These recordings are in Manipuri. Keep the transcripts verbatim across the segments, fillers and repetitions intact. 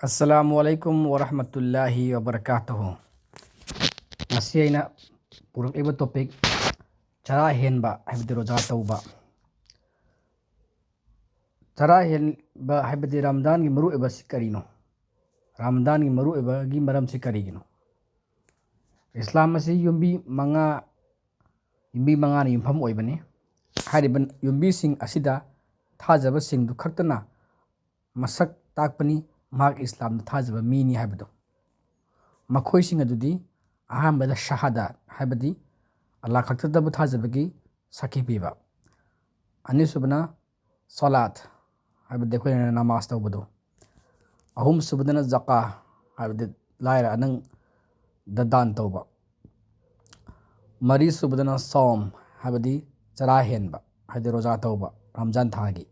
ꯑꯁꯂꯥꯃꯨ ꯑꯂꯥꯏꯀꯨꯝ ꯋꯔꯍꯃꯇꯨꯜꯂꯥꯍꯤ ꯋꯕꯔꯀꯥꯇꯨꯍꯨ꯫ ꯉꯁꯤ ꯑꯩꯅ ꯄꯨꯔꯛꯂꯤꯕ ꯇꯣꯄꯤꯛ, ꯆꯔꯥ ꯍꯦꯟꯕ ꯍꯥꯏꯕꯗꯤ ꯔꯣꯖꯥ ꯇꯧꯕ꯫ ꯆꯔꯥ ꯍꯦꯟꯕ ꯍꯥꯏꯕꯗꯤ ꯔꯃꯗꯥꯟꯒꯤ ꯃꯔꯨꯑꯣꯏꯕꯁꯤ ꯀꯔꯤꯅꯣ? ꯔꯃꯗꯥꯟꯒꯤ ꯃꯔꯨꯑꯣꯏꯕꯒꯤ ꯃꯔꯝꯁꯤ ꯀꯔꯤꯒꯤꯅꯣ? ꯏꯁꯂꯥꯝ ꯑꯁꯤ ꯌꯨꯝꯕꯤ ꯃꯉꯥ, ꯌꯨꯝꯕꯤ ꯃꯉꯥꯅ ꯌꯨꯝꯐꯝ ꯑꯣꯏꯕꯅꯤ꯫ ꯍꯥꯏꯔꯤꯕ ꯌꯨꯝꯕꯤꯁꯤꯡ ꯑꯁꯤꯗ ꯊꯥꯖꯕꯁꯤꯡꯗꯨ ꯈꯛꯇꯅ ꯃꯁꯛ ꯇꯥꯛꯄꯅꯤ, ꯃꯍꯥꯛ ꯏꯁꯂꯥꯝꯗ ꯊꯥꯖꯕ ꯃꯤꯅꯤ ꯍꯥꯏꯕꯗꯨ꯫ ꯃꯈꯣꯏꯁꯤꯡ ꯑꯗꯨꯗꯤ ꯑꯍꯥꯟꯕꯗ ꯁꯍꯥꯗꯥꯠ ꯍꯥꯏꯕꯗꯤ ꯑꯜꯂꯥꯍ ꯈꯛꯇꯗꯕꯨ ꯊꯥꯖꯕꯒꯤ ꯁꯥꯈꯤ ꯄꯤꯕ, ꯑꯅꯤꯁꯨꯕꯅ ꯁꯣꯂꯥꯠ ꯍꯥꯏꯕꯗꯤ ꯑꯩꯈꯣꯏꯅ ꯅꯃꯥꯖ ꯇꯧꯕꯗꯨ, ꯑꯍꯨꯝꯁꯨꯕꯗꯅ ꯖꯀꯥ ꯍꯥꯏꯕꯗꯤ ꯂꯥꯏꯔ ꯑꯅꯪꯗ ꯗꯥꯟ ꯇꯧꯕ, ꯃꯔꯤꯁꯨꯕꯗꯅ ꯁꯣꯝ ꯍꯥꯏꯕꯗꯤ ꯆꯔꯥ ꯍꯦꯟꯕ ꯍꯥꯏꯗꯤ ꯔꯣꯖꯥ ꯇꯧꯕ ꯔꯝꯖꯥꯟ ꯊꯥꯒꯤ,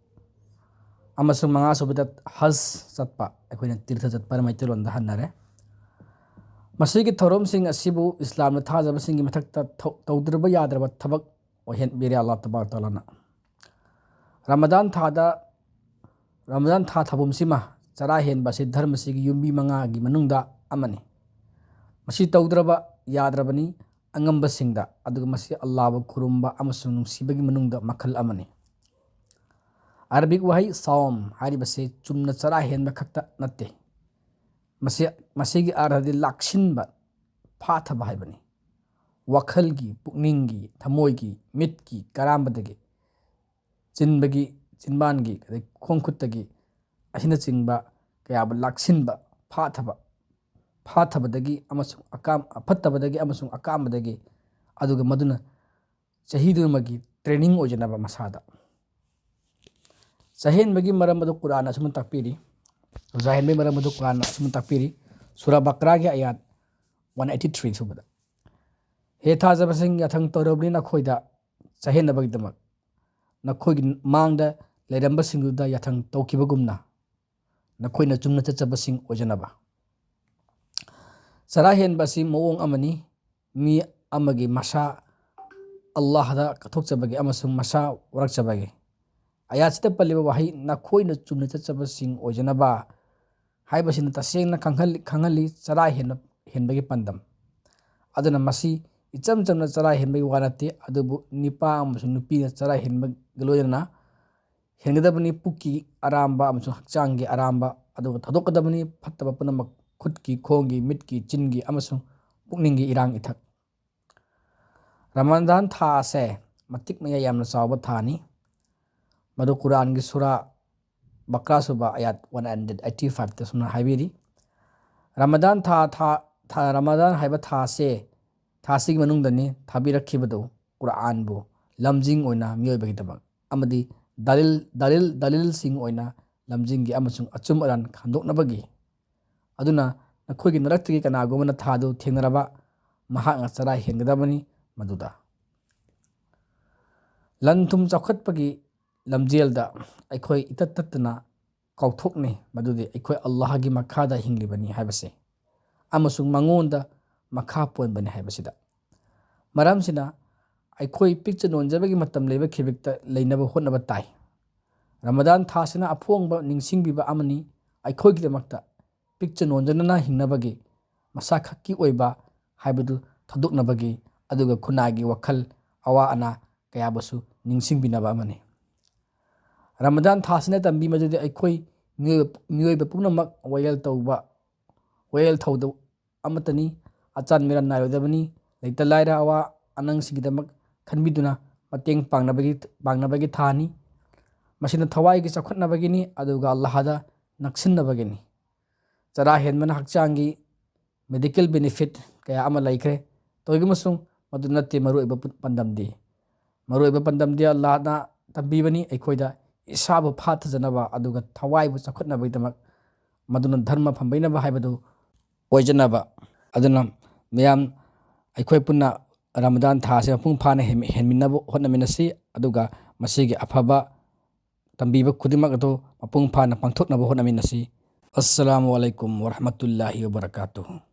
ꯑꯃꯁꯨꯡ ꯃꯉꯥꯁꯨꯕꯗ ꯍꯖ ꯆꯠꯄ, ꯑꯩꯈꯣꯏꯅ ꯇꯤꯔꯊ ꯆꯠꯄ ꯃꯩꯇꯩꯂꯣꯟꯗ ꯍꯟꯅꯔꯦ꯫ ꯃꯁꯤꯒꯤ ꯊꯧꯔꯝꯁꯤꯡ ꯑꯁꯤꯕꯨ ꯏꯁꯂꯥꯝꯗ ꯊꯥꯖꯕꯁꯤꯡꯒꯤ ꯃꯊꯛꯇ ꯊꯧ-, ꯇꯧꯗ꯭ꯔꯕ ꯌꯥꯗ꯭ꯔꯕ ꯊꯕꯛ ꯑꯣꯏꯍꯟꯕꯤꯔꯦ ꯑꯜꯂꯥꯍ ꯇꯕꯥꯔꯛ ꯇꯥꯂꯥꯅ꯫ ꯔꯃꯗꯥꯟ ꯊꯥꯗ, ꯔꯃꯗꯥꯟ ꯊꯥ ꯊꯧꯐꯝꯁꯤꯃ, ꯆꯔꯥ ꯍꯦꯟꯕ ꯑꯁꯤ ꯙꯔꯃꯁꯤꯒꯤ ꯌꯨꯝꯕꯤ ꯃꯉꯥꯒꯤ ꯃꯅꯨꯡꯗ ꯑꯃꯅꯤ꯫ ꯃꯁꯤ ꯇꯧꯗ꯭ꯔꯕ ꯌꯥꯗ꯭ꯔꯕꯅꯤ ꯑꯉꯝꯕꯁꯤꯡꯗ, ꯑꯗꯨꯒ ꯃꯁꯤ ꯑꯜꯂꯥꯍꯕꯨ ꯈꯨꯔꯨꯝꯕ ꯑꯃꯁꯨꯡ ꯅꯨꯡꯁꯤꯕꯒꯤ ꯃꯅꯨꯡꯗ ꯃꯈꯜ ꯑꯃꯅꯤ꯫ ꯑꯔꯕꯤꯛ ꯋꯥꯍꯩ ꯁꯥꯎꯝ ꯍꯥꯏꯔꯤꯕꯁꯤ ꯆꯨꯝꯅ ꯆꯔꯥ ꯍꯦꯟꯕ ꯈꯛꯇ ꯅꯠꯇꯦ꯫ ꯃꯁꯤ, ꯃꯁꯤꯒꯤ ꯑꯥꯔꯊꯗꯤ ꯂꯥꯛꯁꯤꯟꯕ, ꯐꯥꯊꯕ ꯍꯥꯏꯕꯅꯤ꯫ ꯋꯥꯈꯜꯒꯤ, ꯄꯨꯛꯅꯤꯡꯒꯤ, ꯊꯃꯣꯏꯒꯤ, ꯃꯤꯠꯀꯤ, ꯀꯔꯥꯝꯕꯗꯒꯤ, ꯆꯤꯟꯕꯒꯤ, ꯆꯤꯟꯕꯥꯟꯒꯤ, ꯑꯗꯩ ꯈꯣꯡ ꯈꯨꯠꯇꯒꯤ ꯑꯁꯤꯅꯆꯤꯡꯕ ꯀꯌꯥꯕꯨ ꯂꯥꯛꯁꯤꯟꯕ, ꯐꯥꯊꯕ, ꯐꯥꯊꯕꯗꯒꯤ ꯑꯃꯁꯨꯡ ꯑꯀꯥꯝ-, ꯐꯠꯇꯕꯗꯒꯤ ꯑꯃꯁꯨꯡ ꯑꯀꯥꯝꯕꯗꯒꯤ, ꯑꯗꯨꯒ ꯃꯗꯨꯅ ꯆꯍꯤꯗꯨꯃꯒꯤ training ꯑꯣꯏꯖꯅꯕ ꯃꯁꯥꯗ꯫ ꯆꯍꯦꯟꯕꯒꯤ ꯃꯔꯝ ꯑꯗꯨ ꯀꯨꯔꯥꯟꯅ ꯑꯁꯨꯝꯅ ꯇꯥꯛꯄꯤꯔꯤ꯫ ꯔꯣꯖꯥ ꯍꯦꯟꯕꯒꯤ ꯃꯔꯝ ꯑꯗꯨ ꯀꯨꯔꯥꯟꯅ ꯑꯁꯨꯝꯅ ꯇꯥꯛꯄꯤꯔꯤ꯫ ꯁꯨꯔꯥ ꯕꯀ꯭ꯔꯥꯒꯤ ꯑꯌꯥꯠ one eighty three ꯁꯨꯕꯗ, "ꯍꯦ ꯊꯥꯖꯕꯁꯤꯡ, ꯌꯥꯊꯪ ꯇꯧꯔꯕꯅꯤ ꯅꯈꯣꯏꯗ ꯆꯍꯦꯟꯅꯕꯒꯤꯗꯃꯛ, ꯅꯈꯣꯏꯒꯤ ꯃꯥꯡꯗ ꯂꯩꯔꯝꯕꯁꯤꯡꯗꯨꯗ ꯌꯥꯊꯪ ꯇꯧꯈꯤꯕꯒꯨꯝꯅ, ꯅꯈꯣꯏꯅ ꯆꯨꯝꯅ ꯆꯠꯆꯕꯁꯤꯡ ꯑꯣꯏꯖꯅꯕ"꯫ ꯆꯔꯥ ꯍꯦꯟꯕ ꯑꯁꯤ ꯃꯑꯣꯡ ꯑꯃꯅꯤ꯫ ꯃꯤ ꯑꯃꯒꯤ ꯃꯁꯥ ꯑꯜꯂꯥꯍꯗ ꯀꯠꯊꯣꯛꯆꯕꯒꯤ ꯑꯃꯁꯨꯡ ꯃꯁꯥ ꯋꯥꯔꯛꯆꯕꯒꯤ꯫ ꯑꯌꯥꯠꯁꯤꯗ ꯄꯜꯂꯤꯕ ꯋꯥꯍꯩ "ꯅꯈꯣꯏꯅ ꯆꯨꯝꯅ ꯆꯠꯆꯕꯁꯤꯡ ꯑꯣꯏꯖꯅꯕ" ꯍꯥꯏꯕꯁꯤꯅ ꯇꯁꯦꯡꯅ ꯈꯪꯍꯜꯂꯤ, ꯈꯪꯍꯜꯂꯤ ꯆꯔꯥ ꯍꯦꯟꯕ, ꯍꯦꯟꯕꯒꯤ ꯄꯥꯟꯗꯝ꯫ ꯑꯗꯨꯅ ꯃꯁꯤ ꯏꯆꯝ ꯆꯝꯅ ꯆꯔꯥ ꯍꯦꯟꯕꯒꯤ ꯋꯥ ꯅꯠꯇꯦ, ꯑꯗꯨꯕꯨ ꯅꯤꯄꯥ ꯑꯃꯁꯨꯡ ꯅꯨꯄꯤꯅ ꯆꯔꯥ ꯍꯦꯟꯕꯒ ꯂꯣꯏꯅꯅ ꯍꯦꯟꯒꯗꯕꯅꯤ ꯄꯨꯛꯀꯤ ꯑꯔꯥꯝꯕ ꯑꯃꯁꯨꯡ ꯍꯛꯆꯥꯡꯒꯤ ꯑꯔꯥꯝꯕ, ꯑꯗꯨꯒ ꯊꯥꯗꯣꯛꯀꯗꯕꯅꯤ ꯐꯠꯇꯕ ꯄꯨꯝꯅꯃꯛ, ꯈꯨꯠꯀꯤ, ꯈꯣꯡꯒꯤ, ꯃꯤꯠꯀꯤ, ꯆꯤꯟꯒꯤ ꯑꯃꯁꯨꯡ ꯄꯨꯛꯅꯤꯡꯒꯤ ꯏꯔꯥꯡ ꯏꯊꯛ꯫ ꯔꯃꯗꯥꯟ ꯊꯥ ꯑꯁꯦ ꯃꯇꯤꯛ ꯃꯌꯥꯏ ꯌꯥꯝꯅ ꯆꯥꯎꯕ ꯊꯥꯅꯤ꯫ ꯃꯗꯨ ꯀꯨꯔꯥꯟꯒꯤ ꯁꯨꯔꯥ ꯕꯀꯔꯥ ꯁꯨꯕ ꯑꯌꯥꯠ ꯋꯥꯟ ꯍꯟꯗ꯭ꯔꯦꯠ ꯑꯩꯠꯇꯤ ꯐꯥꯏꯚꯇ ꯁꯨꯝꯅ ꯍꯥꯏꯕꯤꯔꯤ, "ꯔꯃꯗꯥꯟ ꯊꯥ, ꯊꯥ, ꯊꯥ, ꯔꯃꯗꯥꯟ ꯍꯥꯏꯕ ꯊꯥ ꯑꯁꯦ, ꯊꯥ ꯑꯁꯤꯒꯤ ꯃꯅꯨꯡꯗꯅꯤ ꯊꯥꯕꯤꯔꯛꯈꯤꯕꯗꯨ ꯀꯨꯔꯥꯟꯕꯨ ꯂꯝꯖꯤꯡ ꯑꯣꯏꯅ ꯃꯤꯑꯣꯏꯕꯒꯤꯗꯃꯛ, ꯑꯃꯗꯤ ꯗꯂꯤꯜ, ꯗꯂꯤꯜ, ꯗꯂꯤꯜꯁꯤꯡ ꯑꯣꯏꯅ ꯂꯝꯖꯤꯡꯒꯤ ꯑꯃꯁꯨꯡ ꯑꯆꯨꯝ ꯑꯔꯥꯟ ꯈꯟꯗꯣꯛꯅꯕꯒꯤ꯫ ꯑꯗꯨꯅ ꯅꯈꯣꯏꯒꯤ ꯃꯔꯛꯇꯒꯤ ꯀꯅꯥꯒꯨꯝꯕꯅ ꯊꯥꯗꯨ ꯊꯦꯡꯅꯔꯕ, ꯃꯍꯥꯛꯅ ꯆꯔꯥ ꯍꯦꯟꯒꯗꯕꯅꯤ ꯃꯗꯨꯗ꯫" ꯂꯟ ꯊꯨꯝ ꯆꯥꯎꯈꯠꯄꯒꯤ ꯂꯝꯖꯦꯜꯗ ꯑꯩꯈꯣꯏ ꯏꯇꯠ ꯇꯠꯇꯅ ꯀꯥꯎꯊꯣꯛꯅꯩ ꯃꯗꯨꯗꯤ ꯑꯩꯈꯣꯏ ꯑꯜꯂꯥꯍꯒꯤ ꯃꯈꯥꯗ ꯍꯤꯡꯂꯤꯕꯅꯤ ꯍꯥꯏꯕꯁꯦ ꯑꯃꯁꯨꯡ ꯃꯉꯣꯟꯗ ꯃꯈꯥ ꯄꯣꯟꯕꯅꯤ ꯍꯥꯏꯕꯁꯤꯗ꯫ ꯃꯔꯝꯁꯤꯅ ꯑꯩꯈꯣꯏ ꯄꯤꯛꯆ ꯅꯣꯟꯖꯕꯒꯤ ꯃꯇꯝ ꯂꯩꯕ ꯈꯤꯕꯤꯛꯇ ꯂꯩꯅꯕ ꯍꯣꯠꯅꯕ ꯇꯥꯏ꯫ ꯔꯃꯗꯥꯟ ꯊꯥꯁꯤꯅ ꯑꯐꯣꯡꯕ ꯅꯤꯡꯁꯤꯡꯕꯤꯕ ꯑꯃꯅꯤ, ꯑꯩꯈꯣꯏꯒꯤꯗꯃꯛꯇ ꯄꯤꯛꯆ ꯅꯣꯟꯖꯅꯅ ꯍꯤꯡꯅꯕꯒꯤ, ꯃꯁꯥ ꯈꯛꯀꯤ ꯑꯣꯏꯕ ꯍꯥꯏꯕꯗꯨ ꯊꯥꯗꯣꯛꯅꯕꯒꯤ, ꯑꯗꯨꯒ ꯈꯨꯟꯅꯥꯏꯒꯤ ꯋꯥꯈꯜ, ꯑꯋꯥ ꯑꯅꯥ ꯀꯌꯥꯕꯨꯁꯨ ꯅꯤꯡꯁꯤꯡꯕꯤꯅꯕ ꯑꯃꯅꯤ꯫ ꯔꯃꯗꯥꯟ ꯊꯥꯁꯤꯅ ꯇꯝꯕꯤ ꯃꯗꯨꯗꯤ ꯑꯩꯈꯣꯏ ꯃꯤꯑꯣꯏꯕ, ꯃꯤꯑꯣꯏꯕ ꯄꯨꯝꯅꯃꯛ ꯋꯥꯌꯦꯜ ꯇꯧꯕ, ꯋꯥꯌꯦꯜ ꯊꯧꯗ ꯑꯃꯠꯇꯅꯤ꯫ ꯑꯆꯥꯟ ꯃꯤꯔꯥꯟ ꯅꯥꯏꯔꯣꯏꯗꯕꯅꯤ꯫ ꯂꯩꯇ ꯂꯥꯏꯔ ꯑꯋꯥ ꯑꯅꯪꯁꯤꯡꯒꯤꯗꯃꯛ ꯈꯟꯕꯤꯗꯨꯅ ꯃꯇꯦꯡ ꯄꯥꯡꯅꯕꯒꯤ, ꯄꯥꯡꯅꯕꯒꯤ ꯊꯥꯅꯤ꯫ ꯃꯁꯤꯅ ꯊꯋꯥꯏꯒꯤ ꯆꯥꯎꯈꯠꯅꯕꯒꯤꯅꯤ, ꯑꯗꯨꯒ ꯑꯜꯂꯥꯍꯗ ꯅꯛꯁꯤꯟꯅꯕꯒꯤꯅꯤ꯫ ꯆꯔꯥ ꯍꯦꯟꯕꯅ ꯍꯛꯆꯥꯡꯒꯤ medical benefit ꯀꯌꯥ ꯑꯃ ꯂꯩꯈ꯭ꯔꯦ꯫ ꯇꯧꯏꯒꯨꯝꯕꯁꯨꯡ ꯃꯗꯨ ꯅꯠꯇꯦ ꯃꯔꯨꯑꯣꯏꯕ ꯄꯨ-, ꯄꯥꯟꯗꯝꯗꯤ꯫ ꯃꯔꯨꯑꯣꯏꯕ ꯄꯥꯟꯗꯝꯗꯤ ꯑꯜꯂꯥꯍꯅ ꯇꯝꯕꯤꯕꯅꯤ ꯑꯩꯈꯣꯏꯗ ꯏꯁꯥꯕꯨ ꯐꯥꯊꯖꯅꯕ, ꯑꯗꯨꯒ ꯊꯋꯥꯏꯕꯨ ꯆꯥꯎꯈꯠꯅꯕꯒꯤꯗꯃꯛ, ꯃꯗꯨꯅ ꯙꯔꯃ ꯐꯝꯕꯩꯅꯕ ꯍꯥꯏꯕꯗꯨ ꯑꯣꯏꯖꯅꯕ꯫ ꯑꯗꯨꯅ ꯃꯌꯥꯝ ꯑꯩꯈꯣꯏ ꯄꯨꯟꯅ ꯔꯃꯗꯥꯟ ꯊꯥ ꯑꯁꯤ ꯃꯄꯨꯡ ꯐꯥꯅ ꯍꯦꯟ-, ꯍꯦꯟꯃꯤꯟꯅꯕ ꯍꯣꯠꯅꯃꯤꯟꯅꯁꯤ, ꯑꯗꯨꯒ ꯃꯁꯤꯒꯤ ꯑꯐꯕ ꯇꯝꯕꯤꯕ ꯈꯨꯗꯤꯡꯃꯛ ꯑꯗꯨ ꯃꯄꯨꯡ ꯐꯥꯅ ꯄꯥꯡꯊꯣꯛꯅꯕ ꯍꯣꯠꯅꯃꯤꯟꯅꯁꯤ꯫ ꯑꯁꯁꯂꯥꯃꯨ ꯑꯂꯩꯀꯨꯝ ꯋꯔꯍꯃꯇꯨꯜꯂꯥꯍꯤ ꯋꯕꯔꯀꯥꯇꯨꯍꯨ꯫